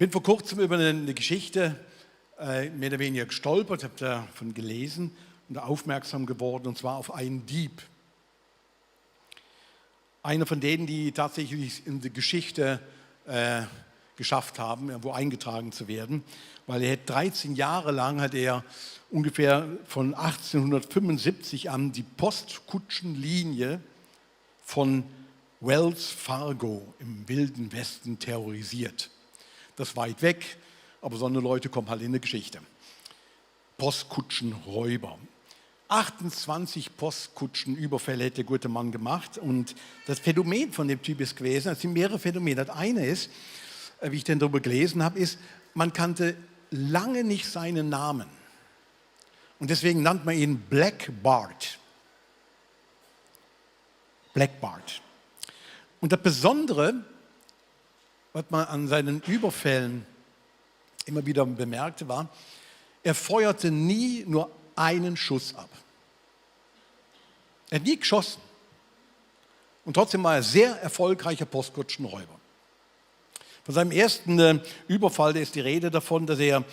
Bin vor kurzem über eine Geschichte mehr oder weniger gestolpert, habe davon gelesen und aufmerksam geworden, und zwar auf einen Dieb. Einer von denen, die tatsächlich in die Geschichte geschafft haben, irgendwo eingetragen zu werden, weil er 13 Jahre lang hat er ungefähr von 1875 an die Postkutschenlinie von Wells Fargo im Wilden Westen terrorisiert. Das ist weit weg, aber so eine Leute kommen halt in die Geschichte. Postkutschenräuber. 28 Postkutschenüberfälle hat der gute Mann gemacht, und das Phänomen von dem Typ ist gewesen, es sind mehrere Phänomene. Das eine ist, wie ich denn darüber gelesen habe, ist, man kannte lange nicht seinen Namen. Und deswegen nannt man ihn Black Bart. Black Bart. Und das Besondere, was man an seinen Überfällen immer wieder bemerkte, war, er feuerte nie nur einen Schuss ab. Er hat nie geschossen. Und trotzdem war er sehr erfolgreicher Postkutschenräuber. Von seinem ersten Überfall ist die Rede davon, dass er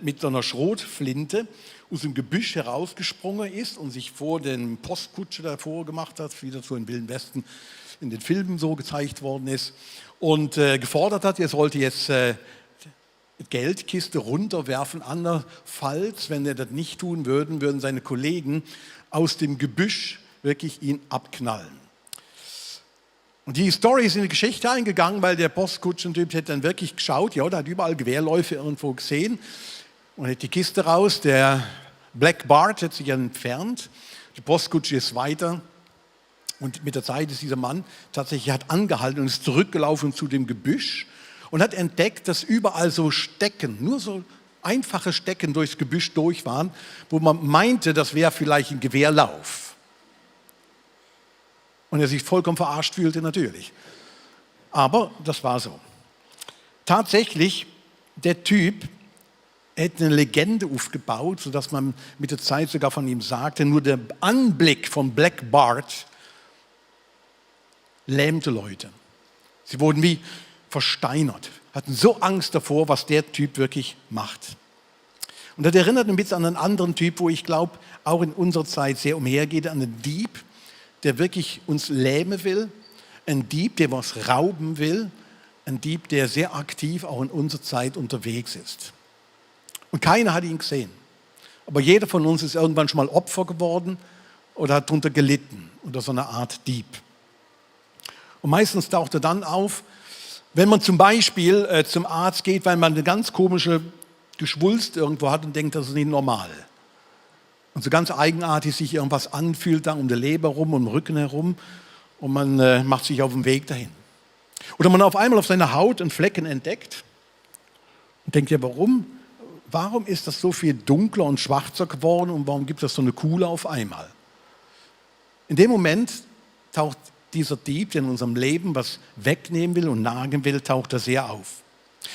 mit so einer Schrotflinte aus dem Gebüsch herausgesprungen ist und sich vor den Postkutsche davor gemacht hat, wie das so im Wilden Westen in den Filmen so gezeigt worden ist, und gefordert hat, er sollte jetzt Geldkiste runterwerfen. Andernfalls, wenn er das nicht tun würden, würden seine Kollegen aus dem Gebüsch wirklich ihn abknallen. Und die Story ist in die Geschichte eingegangen, weil der Postkutschentyp hat dann wirklich geschaut, ja, der hat überall Gewehrläufe irgendwo gesehen und hat die Kiste raus. Der Black Bart hat sich entfernt, die Postkutsche ist weiter, und mit der Zeit ist dieser Mann tatsächlich hat angehalten und ist zurückgelaufen zu dem Gebüsch und hat entdeckt, dass überall so Stecken, nur so einfache Stecken durchs Gebüsch durch waren, wo man meinte, das wäre vielleicht ein Gewehrlauf. Und er sich vollkommen verarscht fühlte natürlich. Aber das war so. Tatsächlich, der Typ hätte eine Legende aufgebaut, sodass man mit der Zeit sogar von ihm sagte, nur der Anblick von Black Bart lähmte Leute. Sie wurden wie versteinert, hatten so Angst davor, was der Typ wirklich macht. Und das erinnert ein bisschen an einen anderen Typ, wo ich glaube, auch in unserer Zeit sehr umhergeht, an einen Dieb, der wirklich uns lähmen will, ein Dieb, der was rauben will, ein Dieb, der sehr aktiv auch in unserer Zeit unterwegs ist. Und keiner hat ihn gesehen. Aber jeder von uns ist irgendwann schon mal Opfer geworden oder hat darunter gelitten, unter so einer Art Dieb. Und meistens taucht er dann auf, wenn man zum Beispiel zum Arzt geht, weil man eine ganz komische Geschwulst irgendwo hat und denkt, das ist nicht normal. Und so ganz eigenartig sich irgendwas anfühlt, da um die Leber rum, um den Rücken herum, und man macht sich auf den Weg dahin. Oder man auf einmal auf seiner Haut einen Flecken entdeckt und denkt, ja, warum? Warum ist das so viel dunkler und schwarzer geworden und warum gibt es so eine Kuhle auf einmal? In dem Moment taucht dieser Dieb, der in unserem Leben was wegnehmen will und nagen will, taucht er sehr auf.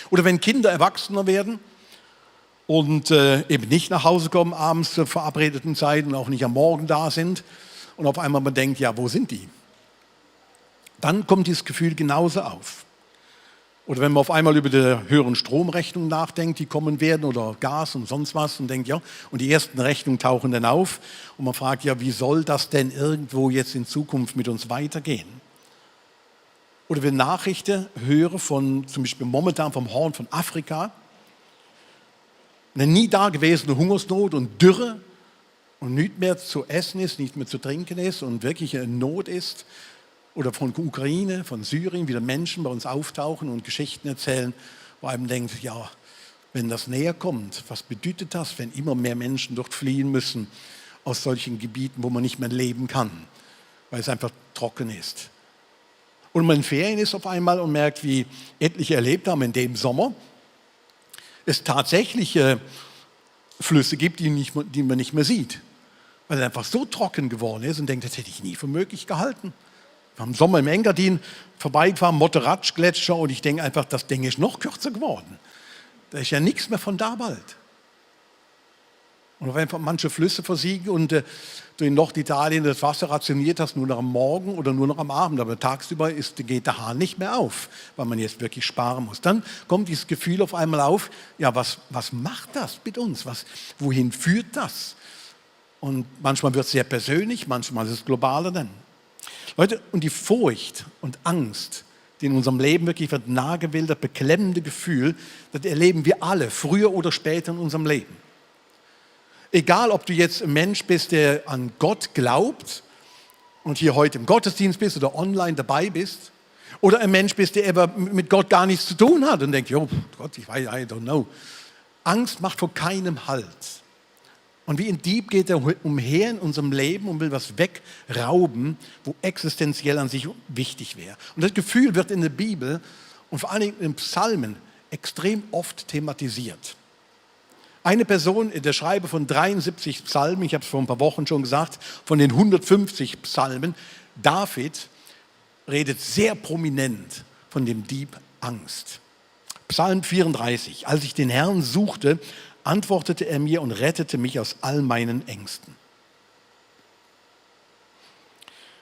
Oder wenn Kinder erwachsener werden und eben nicht nach Hause kommen abends zur verabredeten Zeit und auch nicht am Morgen da sind und auf einmal man denkt, ja, wo sind die? Dann kommt dieses Gefühl genauso auf. Oder wenn man auf einmal über die höheren Stromrechnungen nachdenkt, die kommen werden, oder Gas und sonst was, und denkt, ja, und die ersten Rechnungen tauchen dann auf und man fragt, ja, wie soll das denn irgendwo jetzt in Zukunft mit uns weitergehen? Oder wenn Nachrichten höre von, zum Beispiel momentan vom Horn von Afrika, eine nie dagewesene Hungersnot und Dürre und nichts mehr zu essen ist, nichts mehr zu trinken ist und wirklich eine Not ist, oder von Ukraine, von Syrien, wieder Menschen bei uns auftauchen und Geschichten erzählen, wo einem denkt, ja, wenn das näher kommt, was bedeutet das, wenn immer mehr Menschen dort fliehen müssen aus solchen Gebieten, wo man nicht mehr leben kann, weil es einfach trocken ist. Und man in Ferien ist auf einmal und merkt, wie etliche erlebt haben in dem Sommer, es tatsächlich Flüsse gibt, die man nicht mehr sieht, weil es einfach so trocken geworden ist und denkt, das hätte ich nie für möglich gehalten. Wir haben im Sommer im Engadin vorbeigefahren, Motteratsch-Gletscher, und ich denke einfach, das Ding ist noch kürzer geworden. Da ist ja nichts mehr von da bald. Und wenn manche Flüsse versiegen und du in Norditalien das Wasser rationiert hast, nur noch am Morgen oder nur noch am Abend, aber tagsüber geht der Hahn nicht mehr auf, weil man jetzt wirklich sparen muss. Dann kommt dieses Gefühl auf einmal auf, ja, was macht das mit uns? Wohin führt das? Und manchmal wird es sehr persönlich, manchmal ist es globaler dann. Leute, und die Furcht und Angst, die in unserem Leben wirklich wird nahegebildet, das beklemmende Gefühl, das erleben wir alle, früher oder später in unserem Leben. Egal, ob du jetzt ein Mensch bist, der an Gott glaubt und hier heute im Gottesdienst bist oder online dabei bist, oder ein Mensch bist, der aber mit Gott gar nichts zu tun hat und denkt, jo Gott, ich weiß, I don't know. Angst macht vor keinem Halt. Und wie ein Dieb geht er umher in unserem Leben und will was wegrauben, wo existenziell an sich wichtig wäre. Und das Gefühl wird in der Bibel und vor allen Dingen in Psalmen extrem oft thematisiert. Eine Person, der Schreiber von 73 Psalmen, ich habe es vor ein paar Wochen schon gesagt, von den 150 Psalmen, David, redet sehr prominent von dem Dieb Angst. Psalm 34, als ich den Herrn suchte, antwortete er mir und rettete mich aus all meinen Ängsten.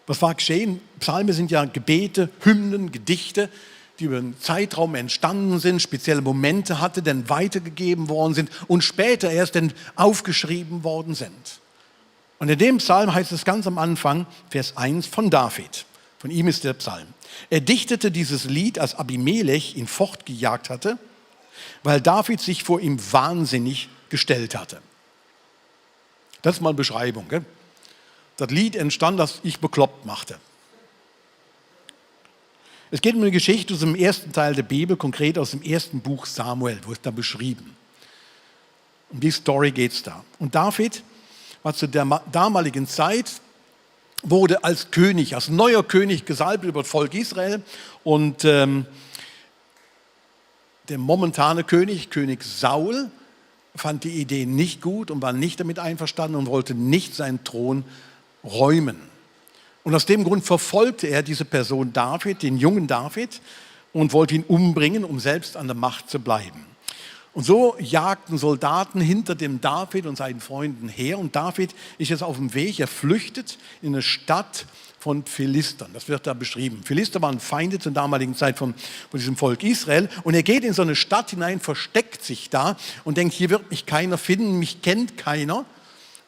Was war geschehen? Psalme sind ja Gebete, Hymnen, Gedichte, die über einen Zeitraum entstanden sind, spezielle Momente hatte, dann weitergegeben worden sind und später erst dann aufgeschrieben worden sind. Und in dem Psalm heißt es ganz am Anfang, Vers 1 von David. Von ihm ist der Psalm. Er dichtete dieses Lied, als Abimelech ihn fortgejagt hatte, weil David sich vor ihm wahnsinnig gestellt hatte. Das ist mal eine Beschreibung. Gell? Das Lied entstand, dass ich bekloppt machte. Es geht um eine Geschichte aus dem ersten Teil der Bibel, konkret aus dem ersten Buch Samuel, wo es da beschrieben. Um die Story geht es da. Und David war zu der damaligen Zeit, wurde als König, als neuer König gesalbt über das Volk Israel. Und der momentane König, König Saul, fand die Idee nicht gut und war nicht damit einverstanden und wollte nicht seinen Thron räumen. Und aus dem Grund verfolgte er diese Person David, den jungen David, und wollte ihn umbringen, um selbst an der Macht zu bleiben. Und so jagten Soldaten hinter dem David und seinen Freunden her. Und David ist jetzt auf dem Weg, er flüchtet in eine Stadt von Philistern. Das wird da beschrieben. Philister waren Feinde zur damaligen Zeit von diesem Volk Israel. Und er geht in so eine Stadt hinein, versteckt sich da und denkt, hier wird mich keiner finden, mich kennt keiner.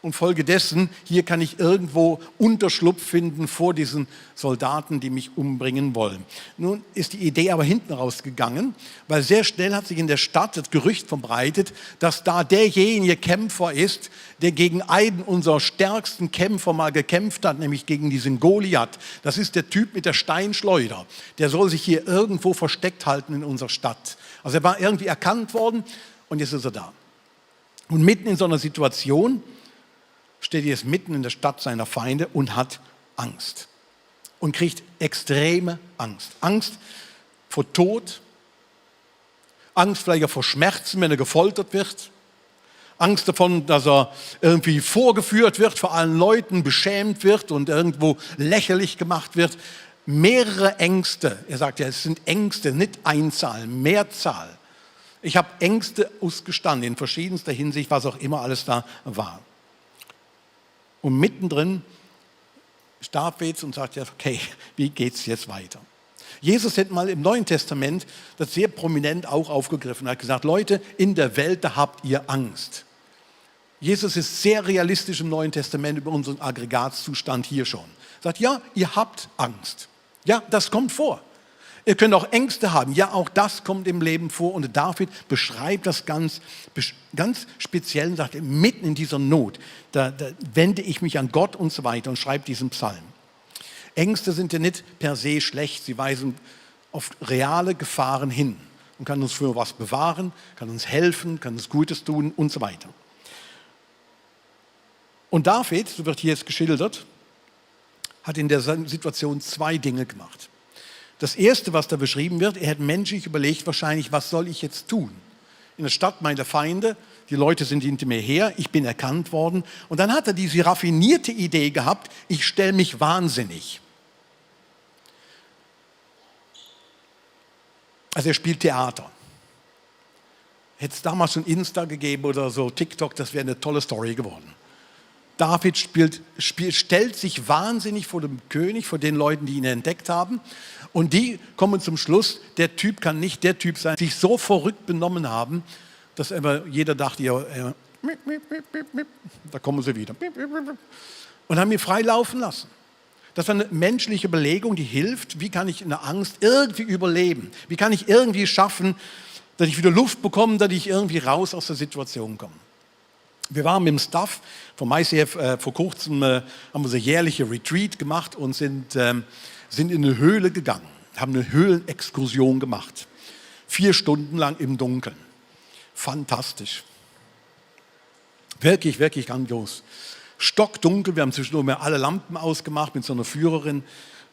Und folgedessen, hier kann ich irgendwo Unterschlupf finden vor diesen Soldaten, die mich umbringen wollen. Nun ist die Idee aber hinten rausgegangen, weil sehr schnell hat sich in der Stadt das Gerücht verbreitet, dass da derjenige Kämpfer ist, der gegen einen unserer stärksten Kämpfer mal gekämpft hat, nämlich gegen diesen Goliath. Das ist der Typ mit der Steinschleuder. Der soll sich hier irgendwo versteckt halten in unserer Stadt. Also er war irgendwie erkannt worden und jetzt ist er da. Und mitten in so einer Situation steht jetzt mitten in der Stadt seiner Feinde und hat Angst und kriegt extreme Angst. Angst vor Tod, Angst vielleicht auch vor Schmerzen, wenn er gefoltert wird, Angst davon, dass er irgendwie vorgeführt wird vor allen Leuten, beschämt wird und irgendwo lächerlich gemacht wird. Mehrere Ängste. Er sagt ja, es sind Ängste, nicht Einzahl, Mehrzahl. Ich habe Ängste ausgestanden in verschiedenster Hinsicht, was auch immer alles da war. Und mittendrin starb jetzt und sagt, ja, okay, wie geht es jetzt weiter? Jesus hat mal im Neuen Testament das sehr prominent auch aufgegriffen. Er hat gesagt, Leute, in der Welt, da habt ihr Angst. Jesus ist sehr realistisch im Neuen Testament über unseren Aggregatzustand hier schon. Er sagt, ja, ihr habt Angst. Ja, das kommt vor. Ihr könnt auch Ängste haben. Ja, auch das kommt im Leben vor. Und David beschreibt das ganz speziell und sagt, mitten in dieser Not, da wende ich mich an Gott und so weiter und schreibt diesen Psalm. Ängste sind ja nicht per se schlecht. Sie weisen auf reale Gefahren hin und kann uns für was bewahren, kann uns helfen, kann uns Gutes tun und so weiter. Und David, so wird hier jetzt geschildert, hat in der Situation zwei Dinge gemacht. Das Erste, was da beschrieben wird, er hat menschlich überlegt wahrscheinlich, was soll ich jetzt tun? In der Stadt meiner Feinde, die Leute sind hinter mir her, ich bin erkannt worden. Und dann hat er diese raffinierte Idee gehabt, ich stelle mich wahnsinnig. Also er spielt Theater. Hätte es damals schon Insta gegeben oder so TikTok, das wäre eine tolle Story geworden. David stellt sich wahnsinnig vor dem König, vor den Leuten, die ihn entdeckt haben. Und die kommen zum Schluss, der Typ kann nicht der Typ sein, die sich so verrückt benommen haben, dass immer jeder dachte, ja, da kommen sie wieder. Und haben ihn frei laufen lassen. Das war eine menschliche Überlegung, die hilft, wie kann ich in der Angst irgendwie überleben? Wie kann ich irgendwie schaffen, dass ich wieder Luft bekomme, dass ich irgendwie raus aus der Situation komme? Wir waren mit dem Staff vom ICF vor kurzem, haben wir so jährliche Retreat gemacht und sind in eine Höhle gegangen, haben eine Höhlenexkursion gemacht. 4 Stunden lang im Dunkeln. Fantastisch. Wirklich, wirklich grandios. Stockdunkel, wir haben zwischendurch mal alle Lampen ausgemacht mit so einer Führerin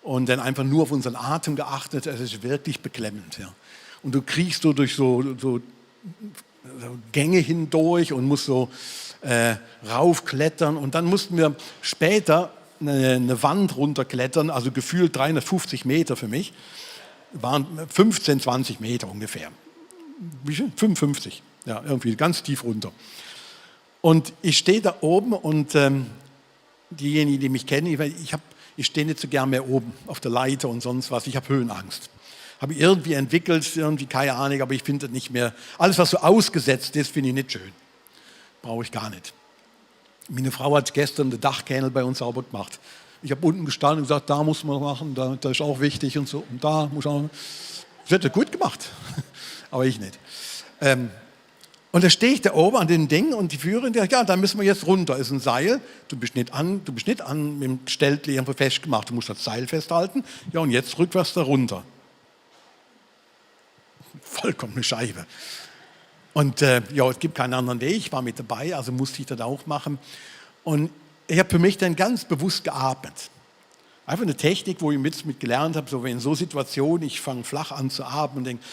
und dann einfach nur auf unseren Atem geachtet. Es ist wirklich beklemmend. Ja. Und du kriechst so durch so Gänge hindurch und musst so raufklettern. Und dann mussten wir später eine Wand runterklettern, also gefühlt 350 Meter für mich. Waren 15, 20 Meter ungefähr. Wie viel? 55. Ja, irgendwie ganz tief runter. Und ich stehe da oben und diejenigen, die mich kennen, ich stehe nicht so gern mehr oben auf der Leiter und sonst was. Ich habe Höhenangst. Habe ich irgendwie entwickelt, irgendwie keine Ahnung, aber ich finde das nicht mehr. Alles, was so ausgesetzt ist, finde ich nicht schön. Brauche ich gar nicht. Meine Frau hat gestern den Dachkernel bei uns sauber gemacht. Ich habe unten gestanden und gesagt, da muss man machen, da ist auch wichtig und so. Und da muss man. Das wird gut gemacht, aber ich nicht. Und da stehe ich da oben an den Ding und die Führerin sagt, ja, da müssen wir jetzt runter. Ist ein Seil, du bist nicht mit dem Steltli irgendwo festgemacht, du musst das Seil festhalten. Ja, und jetzt rückwärts da runter. Vollkommene Scheibe. Und ja, es gibt keinen anderen Weg, ich war mit dabei, also musste ich das auch machen. Und ich habe für mich dann ganz bewusst geatmet. Einfach eine Technik, wo ich mit gelernt habe, so in so Situationen, ich fange flach an zu atmen und denke,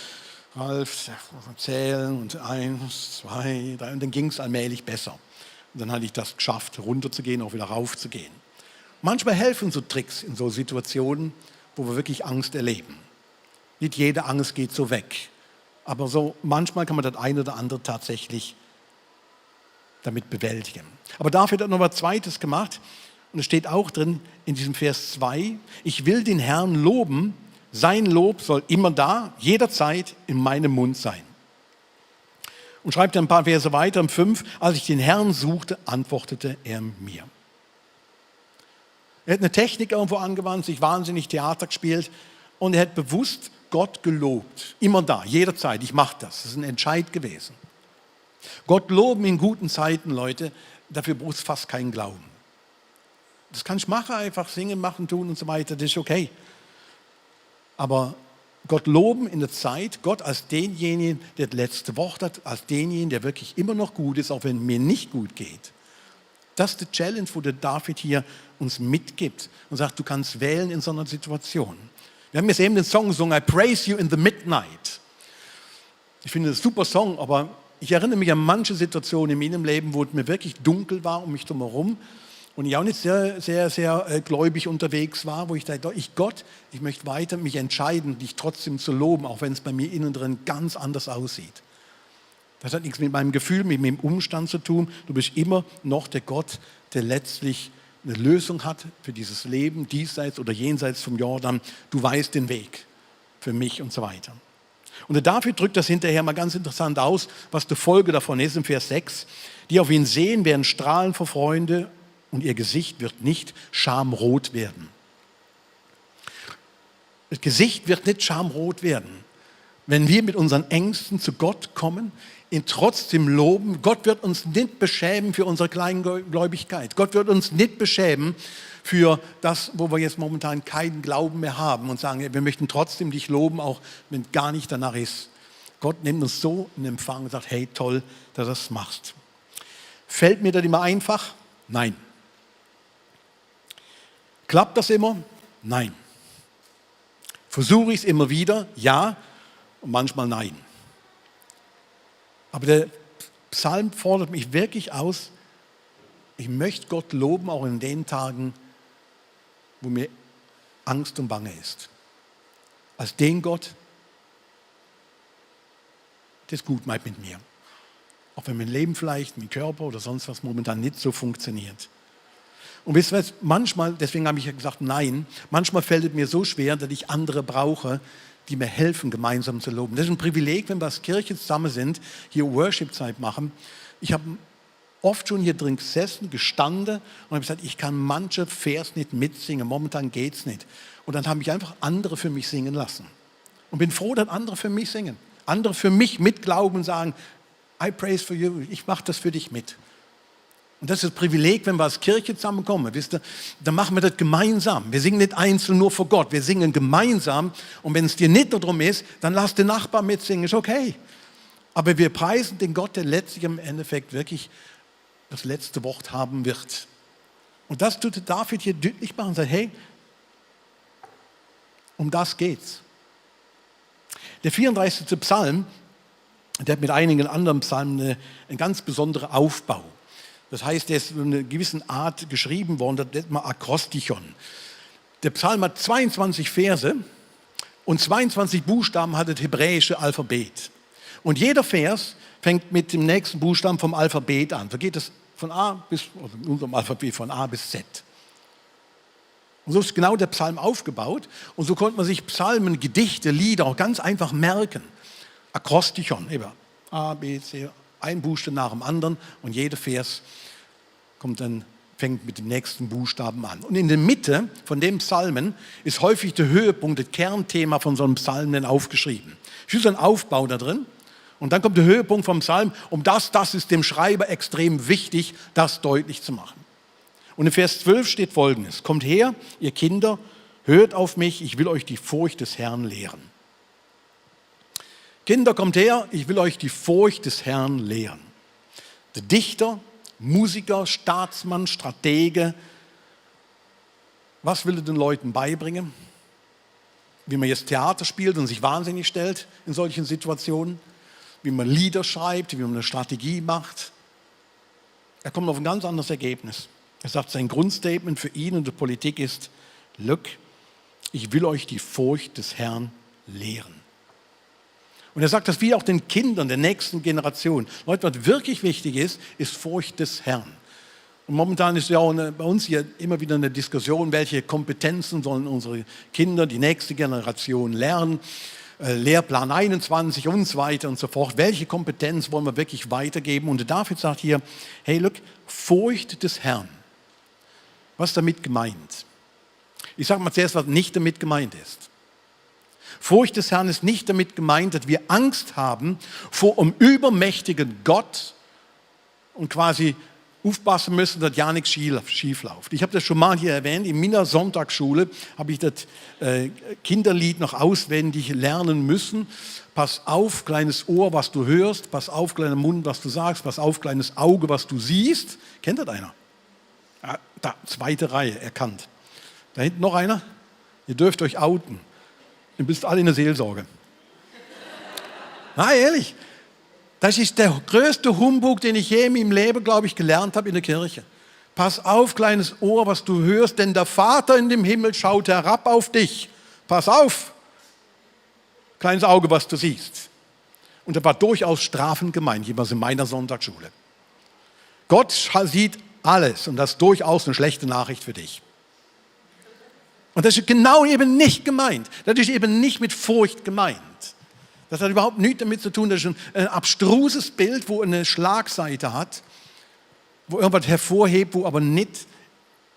Ralf, zählen und 1, 2, 3 und dann ging es allmählich besser. Und dann hatte ich das geschafft, runterzugehen, auch wieder raufzugehen. Manchmal helfen so Tricks in so Situationen, wo wir wirklich Angst erleben. Nicht jede Angst geht so weg. Aber so manchmal kann man das eine oder andere tatsächlich damit bewältigen. Aber David hat noch was Zweites gemacht. Und es steht auch drin in diesem Vers 2, ich will den Herrn loben, sein Lob soll immer da, jederzeit in meinem Mund sein. Und schreibt dann ein paar Verse weiter, im 5, als ich den Herrn suchte, antwortete er mir. Er hat eine Technik irgendwo angewandt, sich wahnsinnig Theater gespielt und er hat bewusst Gott gelobt. Immer da, jederzeit, ich mache das. Das ist ein Entscheid gewesen. Gott loben in guten Zeiten, Leute, dafür braucht es fast keinen Glauben. Das kann ich machen, einfach singen, machen, tun und so weiter, das ist okay. Aber Gott loben in der Zeit, Gott als denjenigen, der das letzte Wort hat, als denjenigen, der wirklich immer noch gut ist, auch wenn mir nicht gut geht. Das ist die Challenge, wo der David hier uns mitgibt und sagt, du kannst wählen in so einer Situation. Wir haben jetzt eben den Song gesungen, I praise you in the midnight. Ich finde das ein super Song, aber ich erinnere mich an manche Situationen in meinem Leben, wo es mir wirklich dunkel war um mich drumherum und ich auch nicht sehr, sehr, sehr gläubig unterwegs war, wo ich dachte, ich möchte weiter mich entscheiden, dich trotzdem zu loben, auch wenn es bei mir innen drin ganz anders aussieht. Das hat nichts mit meinem Gefühl, mit meinem Umstand zu tun. Du bist immer noch der Gott, der letztlich eine Lösung hat für dieses Leben, diesseits oder jenseits vom Jordan. Du weißt den Weg für mich und so weiter. Und der David drückt das hinterher mal ganz interessant aus, was die Folge davon ist, im Vers 6. Die auf ihn sehen, werden strahlen vor Freude und ihr Gesicht wird nicht schamrot werden. Das Gesicht wird nicht schamrot werden. Wenn wir mit unseren Ängsten zu Gott kommen, ihn trotzdem loben, Gott wird uns nicht beschämen für unsere Kleingläubigkeit. Gott wird uns nicht beschämen für das, wo wir jetzt momentan keinen Glauben mehr haben und sagen, wir möchten trotzdem dich loben, auch wenn gar nicht danach ist. Gott nimmt uns so in Empfang und sagt, hey, toll, dass du das machst. Fällt mir das immer einfach? Nein. Klappt das immer? Nein. Versuche ich es immer wieder? Ja. Und manchmal nein. Aber der Psalm fordert mich wirklich aus, ich möchte Gott loben, auch in den Tagen, wo mir Angst und Bange ist. Als den Gott, der es gut meint mit mir. Auch wenn mein Leben vielleicht, mein Körper oder sonst was momentan nicht so funktioniert. Und wisst ihr was, manchmal, deswegen habe ich ja gesagt, nein, manchmal fällt es mir so schwer, dass ich andere brauche, die mir helfen, gemeinsam zu loben. Das ist ein Privileg, wenn wir als Kirche zusammen sind, hier Worship-Zeit machen. Ich habe oft schon hier drin gesessen, gestanden und habe gesagt, ich kann manche Vers nicht mitsingen, momentan geht es nicht. Und dann habe ich einfach andere für mich singen lassen. Und bin froh, dass andere für mich singen. Andere für mich mitglauben und sagen, I praise for you, ich mache das für dich mit. Und das ist das Privileg, wenn wir als Kirche zusammenkommen. Wisst ihr, dann machen wir das gemeinsam. Wir singen nicht einzeln nur vor Gott, wir singen gemeinsam. Und wenn es dir nicht darum ist, dann lass den Nachbar mitsingen, ist okay. Aber wir preisen den Gott, der letztlich im Endeffekt wirklich das letzte Wort haben wird. Und das tut David hier deutlich machen und sagt, hey, um das geht's. Der 34. Psalm, der hat mit einigen anderen Psalmen einen ganz besonderen Aufbau. Das heißt, der ist in einer gewissen Art geschrieben worden, das nennt man Akrostichon. Der Psalm hat 22 Verse und 22 Buchstaben hat das hebräische Alphabet. Und jeder Vers fängt mit dem nächsten Buchstaben vom Alphabet an. So geht es von A bis, also in unserem Alphabet von A bis Z. Und so ist genau der Psalm aufgebaut. Und so konnte man sich Psalmen, Gedichte, Lieder auch ganz einfach merken. Akrostichon, eben A, B, C, ein Buchstaben nach dem anderen und jeder Vers fängt mit dem nächsten Buchstaben an. Und in der Mitte von dem Psalmen ist häufig der Höhepunkt, das Kernthema von so einem Psalmen aufgeschrieben. Es ist so ein Aufbau da drin. Und dann kommt der Höhepunkt vom Psalm. Das ist dem Schreiber extrem wichtig, das deutlich zu machen. Und in Vers 12 steht Folgendes. Kommt her, ihr Kinder, hört auf mich, ich will euch die Furcht des Herrn lehren. Kinder, kommt her, ich will euch die Furcht des Herrn lehren. Der Dichter, Musiker, Staatsmann, Stratege, was will er den Leuten beibringen? Wie man jetzt Theater spielt und sich wahnsinnig stellt in solchen Situationen, wie man Lieder schreibt, wie man eine Strategie macht. Er kommt auf ein ganz anderes Ergebnis. Er sagt, sein Grundstatement für ihn und die Politik ist, look, ich will euch die Furcht des Herrn lehren. Und er sagt das wie auch den Kindern der nächsten Generation. Leute, was wirklich wichtig ist, ist Furcht des Herrn. Und momentan ist ja auch bei uns hier immer wieder eine Diskussion, welche Kompetenzen sollen unsere Kinder, die nächste Generation lernen. Lehrplan 21 und so weiter und so fort. Welche Kompetenz wollen wir wirklich weitergeben? Und David sagt hier, hey, look, Furcht des Herrn. Was ist damit gemeint? Ich sage mal zuerst, was nicht damit gemeint ist. Furcht des Herrn ist nicht damit gemeint, dass wir Angst haben vor einem übermächtigen Gott und quasi aufpassen müssen, dass ja nichts schief läuft. Ich habe das schon mal hier erwähnt, in meiner Sonntagsschule habe ich das Kinderlied noch auswendig lernen müssen. Pass auf, kleines Ohr, was du hörst, pass auf, kleiner Mund, was du sagst, pass auf, kleines Auge, was du siehst. Kennt das einer? Ja, da, zweite Reihe, erkannt. Da hinten noch einer. Ihr dürft euch outen. Ihr bist alle in der Seelsorge. Na, ehrlich. Das ist der größte Humbug, den ich je in meinem Leben, glaube ich, gelernt habe in der Kirche. Pass auf, kleines Ohr, was du hörst, denn der Vater in dem Himmel schaut herab auf dich. Pass auf, kleines Auge, was du siehst. Und das war durchaus strafend gemeint, jeweils in meiner Sonntagsschule. Gott sieht alles und das ist durchaus eine schlechte Nachricht für dich. Und das ist genau eben nicht gemeint. Das ist eben nicht mit Furcht gemeint. Das hat überhaupt nichts damit zu tun, das ist ein abstruses Bild, wo eine Schlagseite hat, wo irgendwas hervorhebt, wo aber nicht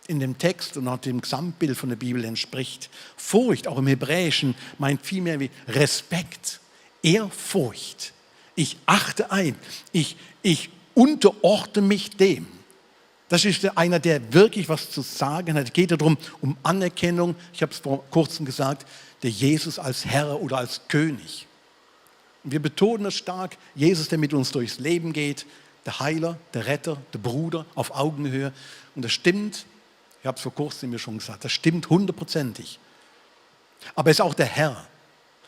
in dem Text und auch dem Gesamtbild von der Bibel entspricht. Furcht, auch im Hebräischen, meint vielmehr wie Respekt, Ehrfurcht. Ich achte ein, ich unterordne mich dem. Das ist einer, der wirklich was zu sagen hat. Es geht darum, um Anerkennung. Ich habe es vor kurzem gesagt, der Jesus als Herr oder als König. Und wir betonen es stark, Jesus, der mit uns durchs Leben geht, der Heiler, der Retter, der Bruder auf Augenhöhe. Und das stimmt, ich habe es vor kurzem mir schon gesagt, das stimmt 100%. Aber er ist auch der Herr.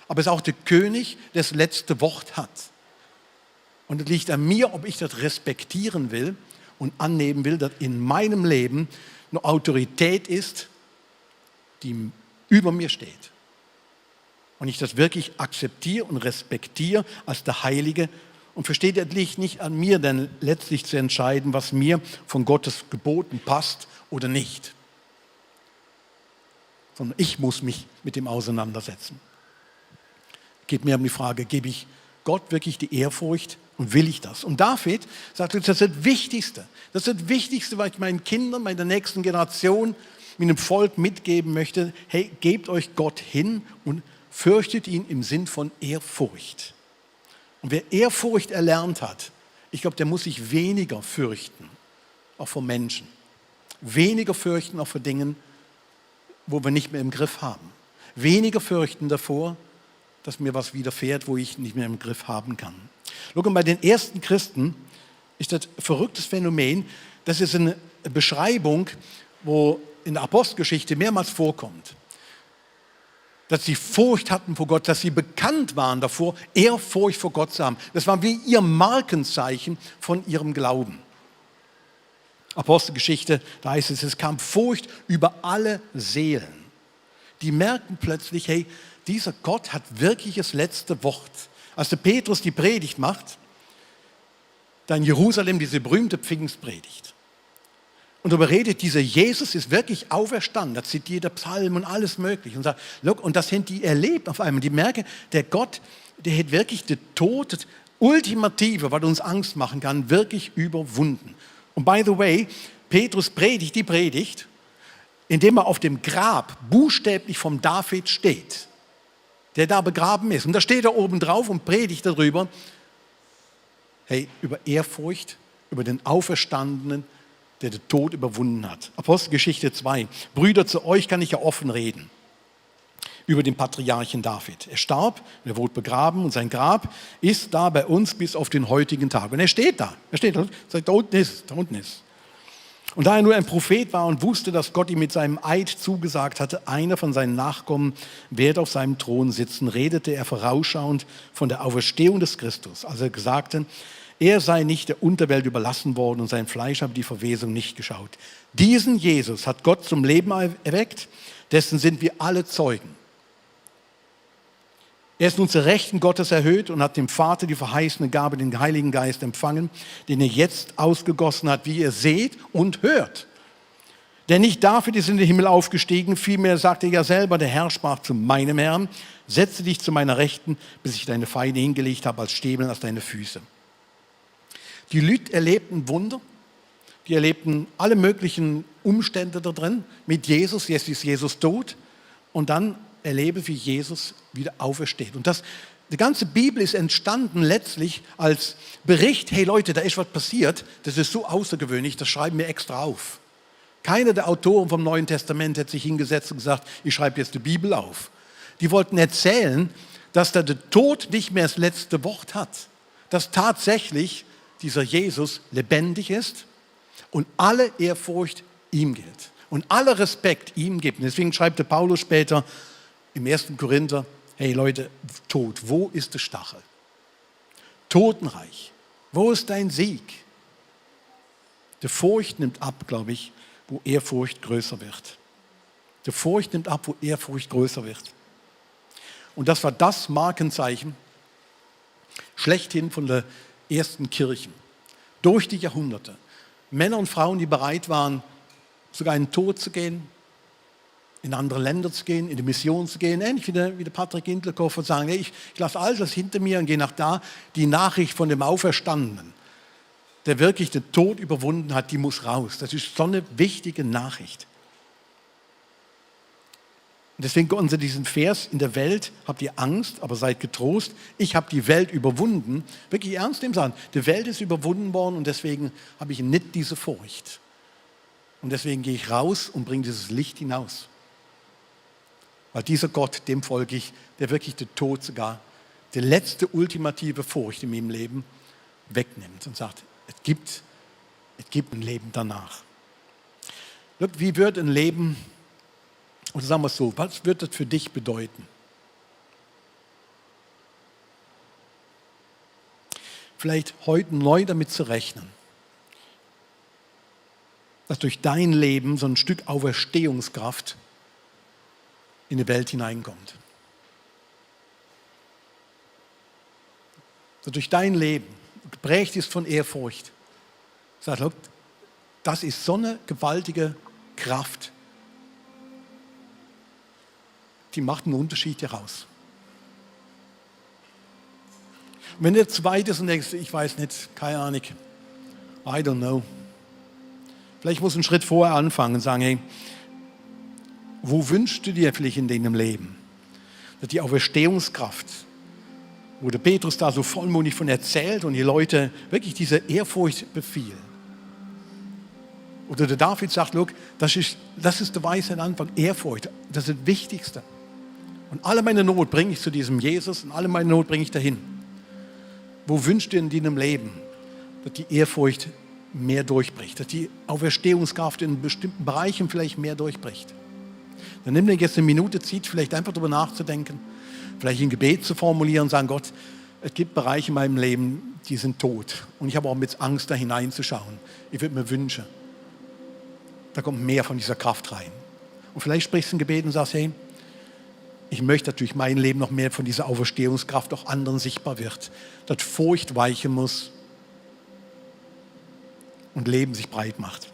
Aber er ist auch der König, der das letzte Wort hat. Und es liegt an mir, ob ich das respektieren will und annehmen will, dass in meinem Leben eine Autorität ist, die über mir steht. Und ich das wirklich akzeptiere und respektiere als der Heilige Und versteht ihr, liegt nicht an mir, denn letztlich zu entscheiden, was mir von Gottes Geboten passt oder nicht. Sondern ich muss mich mit dem auseinandersetzen. Geht mir um die Frage, gebe ich Gott wirklich die Ehrfurcht und will ich das? Und David sagt, das ist das Wichtigste. Das ist das Wichtigste, was ich meinen Kindern, meiner nächsten Generation, mit dem Volk mitgeben möchte. Hey, gebt euch Gott hin und fürchtet ihn im Sinn von Ehrfurcht. Und wer Ehrfurcht erlernt hat, ich glaube, der muss sich weniger fürchten, auch vor Menschen. Weniger fürchten auch vor Dingen, wo wir nicht mehr im Griff haben. Weniger fürchten davor, dass mir was widerfährt, wo ich nicht mehr im Griff haben kann. Schau, bei den ersten Christen ist das ein verrücktes Phänomen. Das ist eine Beschreibung, wo in der Apostelgeschichte mehrmals vorkommt. Dass sie Furcht hatten vor Gott, dass sie bekannt waren davor, Ehrfurcht vor Gott zu haben. Das war wie ihr Markenzeichen von ihrem Glauben. Apostelgeschichte, da heißt es kam Furcht über alle Seelen. Die merkten plötzlich, hey, dieser Gott hat wirklich das letzte Wort. Als der Petrus die Predigt macht, da in Jerusalem diese berühmte Pfingstpredigt. Und darüber redet, dieser Jesus ist wirklich auferstanden. Da zitiert der Psalm und alles Mögliche. Und sagt, look, und das haben die erlebt auf einmal. Die merken, der Gott, der hat wirklich den Tod, das Ultimative, was uns Angst machen kann, wirklich überwunden. Und by the way, Petrus predigt die Predigt, indem er auf dem Grab buchstäblich vom David steht, der da begraben ist. Und da steht er oben drauf und predigt darüber, hey, über Ehrfurcht, über den Auferstandenen, der den Tod überwunden hat. Apostelgeschichte 2. Brüder, zu euch kann ich ja offen reden über den Patriarchen David. Er starb, er wurde begraben und sein Grab ist da bei uns bis auf den heutigen Tag. Und er steht da. Er steht da. Sagt, da unten ist. Und da er nur ein Prophet war und wusste, dass Gott ihm mit seinem Eid zugesagt hatte, einer von seinen Nachkommen werde auf seinem Thron sitzen, redete er vorausschauend von der Auferstehung des Christus. Als er sagte, er sei nicht der Unterwelt überlassen worden und sein Fleisch habe die Verwesung nicht geschaut. Diesen Jesus hat Gott zum Leben erweckt, dessen sind wir alle Zeugen. Er ist nun zur Rechten Gottes erhöht und hat dem Vater die verheißene Gabe, den Heiligen Geist, empfangen, den er jetzt ausgegossen hat, wie ihr seht und hört. Denn nicht David ist in den Himmel aufgestiegen, vielmehr sagte er ja selber, der Herr sprach zu meinem Herrn, setze dich zu meiner Rechten, bis ich deine Feinde hingelegt habe als Stäbeln aus deine Füße. Die Leute erlebten Wunder, die erlebten alle möglichen Umstände da drin mit Jesus. Jetzt ist Jesus tot und dann erlebe, wie Jesus wieder aufersteht. Und die ganze Bibel ist entstanden letztlich als Bericht, hey Leute, da ist was passiert, das ist so außergewöhnlich, das schreiben wir extra auf. Keiner der Autoren vom Neuen Testament hat sich hingesetzt und gesagt, ich schreibe jetzt die Bibel auf. Die wollten erzählen, dass da der Tod nicht mehr das letzte Wort hat, dass tatsächlich dieser Jesus lebendig ist und alle Ehrfurcht ihm gilt und aller Respekt ihm gibt. Und deswegen schreibt der Paulus später im 1. Korinther, hey Leute, Tod, wo ist der Stachel? Totenreich, wo ist dein Sieg? Die Furcht nimmt ab, glaube ich, wo Ehrfurcht größer wird. Die Furcht nimmt ab, wo Ehrfurcht größer wird. Und das war das Markenzeichen schlechthin von der ersten Kirchen. Durch die Jahrhunderte. Männer und Frauen, die bereit waren, sogar in den Tod zu gehen, in andere Länder zu gehen, in die Mission zu gehen, ähnlich wie der Patrick Gintlekoff und sagen, hey, ich lasse all das hinter mir und gehe nach da. Die Nachricht von dem Auferstandenen, der wirklich den Tod überwunden hat, die muss raus. Das ist so eine wichtige Nachricht. Und deswegen kommen sie diesen Vers, in der Welt habt ihr Angst, aber seid getrost. Ich habe die Welt überwunden. Wirklich ernst nehmen sagen, die Welt ist überwunden worden und deswegen habe ich nicht diese Furcht. Und deswegen gehe ich raus und bringe dieses Licht hinaus. Weil dieser Gott, dem folge ich, der wirklich den Tod sogar, die letzte ultimative Furcht in meinem Leben wegnimmt und sagt, es gibt ein Leben danach. Wie wird ein Leben, oder sagen wir es so, was wird das für dich bedeuten? Vielleicht heute neu damit zu rechnen, dass durch dein Leben so ein Stück Auferstehungskraft in die Welt hineinkommt. Dass durch dein Leben, geprägt ist von Ehrfurcht. Sagt, das ist so eine gewaltige Kraft. Die macht einen Unterschied hier raus. Und wenn du zweit ist und denkst, ich weiß nicht, keine Ahnung, I don't know. Vielleicht musst du einen Schritt vorher anfangen und sagen, hey, wo wünschst du dir vielleicht in deinem Leben, dass die Auferstehungskraft, wo der Petrus da so vollmundig von erzählt und die Leute wirklich diese Ehrfurcht befiehlen. Oder der David sagt, look, das ist der Weisheit Anfang, Ehrfurcht, das ist das Wichtigste. Und alle meine Not bringe ich zu diesem Jesus und alle meine Not bringe ich dahin. Wo wünschst du in deinem Leben, dass die Ehrfurcht mehr durchbricht, dass die Auferstehungskraft in bestimmten Bereichen vielleicht mehr durchbricht? Dann nimm dir jetzt eine Minute Zeit, vielleicht einfach darüber nachzudenken, vielleicht ein Gebet zu formulieren und sagen, Gott, es gibt Bereiche in meinem Leben, die sind tot. Und ich habe auch mit Angst, da hineinzuschauen. Ich würde mir wünschen, da kommt mehr von dieser Kraft rein. Und vielleicht sprichst du ein Gebet und sagst, hey, ich möchte natürlich mein Leben noch mehr von dieser Auferstehungskraft auch anderen sichtbar wird. Dass Furcht weichen muss und Leben sich breit macht.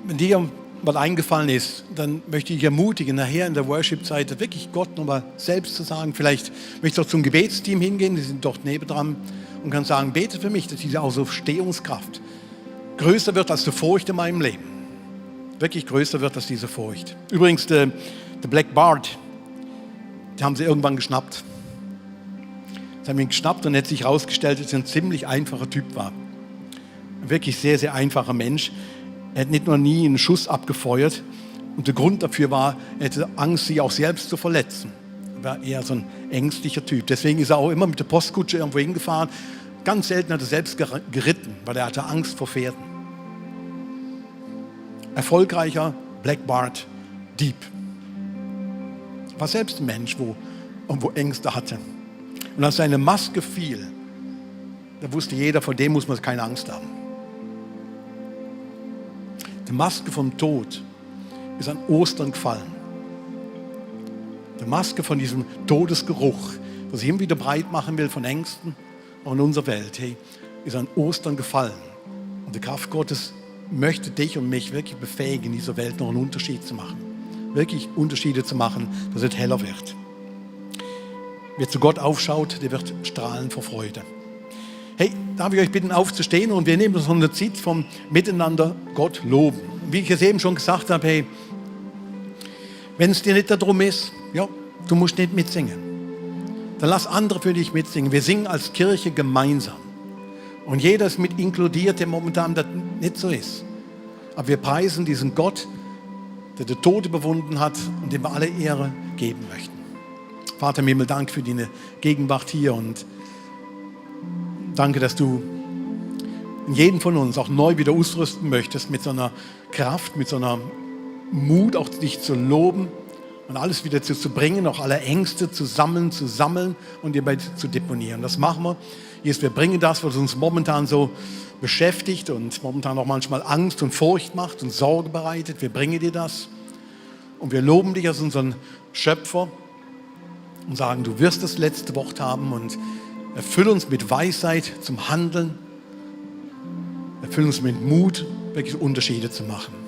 Wenn dir was eingefallen ist, dann möchte ich ermutigen, nachher in der Worship-Zeit wirklich Gott nochmal selbst zu sagen. Vielleicht möchtest du auch zum Gebetsteam hingehen, die sind dort nebendran und kann sagen, bete für mich, dass diese Auferstehungskraft größer wird als die Furcht in meinem Leben. Wirklich größer wird als diese Furcht. Übrigens, der Black Bart, den haben sie irgendwann geschnappt. Sie haben ihn geschnappt und hat sich herausgestellt, dass er ein ziemlich einfacher Typ war. Ein wirklich sehr, sehr einfacher Mensch. Er hat nicht nur nie einen Schuss abgefeuert und der Grund dafür war, er hatte Angst, sich auch selbst zu verletzen. Er war eher so ein ängstlicher Typ. Deswegen ist er auch immer mit der Postkutsche irgendwo hingefahren. Ganz selten hat er selbst geritten, weil er hatte Angst vor Pferden. Erfolgreicher Black Bart Dieb. War selbst ein Mensch, wo irgendwo Ängste hatte. Und als seine Maske fiel, da wusste jeder, vor dem muss man keine Angst haben. Die Maske vom Tod ist an Ostern gefallen. Die Maske von diesem Todesgeruch, was sich immer wieder breit machen will von Ängsten, auch in unserer Welt, hey, ist an Ostern gefallen. Und die Kraft Gottes möchte dich und mich wirklich befähigen, in dieser Welt noch einen Unterschied zu machen. Wirklich Unterschiede zu machen, dass es heller wird. Wer zu Gott aufschaut, der wird strahlen vor Freude. Hey, darf ich euch bitten, aufzustehen und wir nehmen uns eine Zeit vom Miteinander Gott loben. Wie ich es eben schon gesagt habe, hey, wenn es dir nicht darum ist, ja, du musst nicht mitsingen. Dann lass andere für dich mitsingen. Wir singen als Kirche gemeinsam. Und jeder ist mit inkludiert, der momentan das nicht so ist. Aber wir preisen diesen Gott, der den Tod überwunden hat und dem wir alle Ehre geben möchten. Vater im Himmel, danke für deine Gegenwart hier und danke, dass du jeden von uns auch neu wieder ausrüsten möchtest mit so einer Kraft, mit so einer Mut, auch dich zu loben und alles wieder zu bringen, auch alle Ängste zu sammeln und dir bei zu deponieren. Das machen wir. Jesus, wir bringen das, was uns momentan so beschäftigt und momentan auch manchmal Angst und Furcht macht und Sorge bereitet. Wir bringen dir das und wir loben dich als unseren Schöpfer und sagen, du wirst das letzte Wort haben und erfüll uns mit Weisheit zum Handeln. Erfüll uns mit Mut, wirklich Unterschiede zu machen.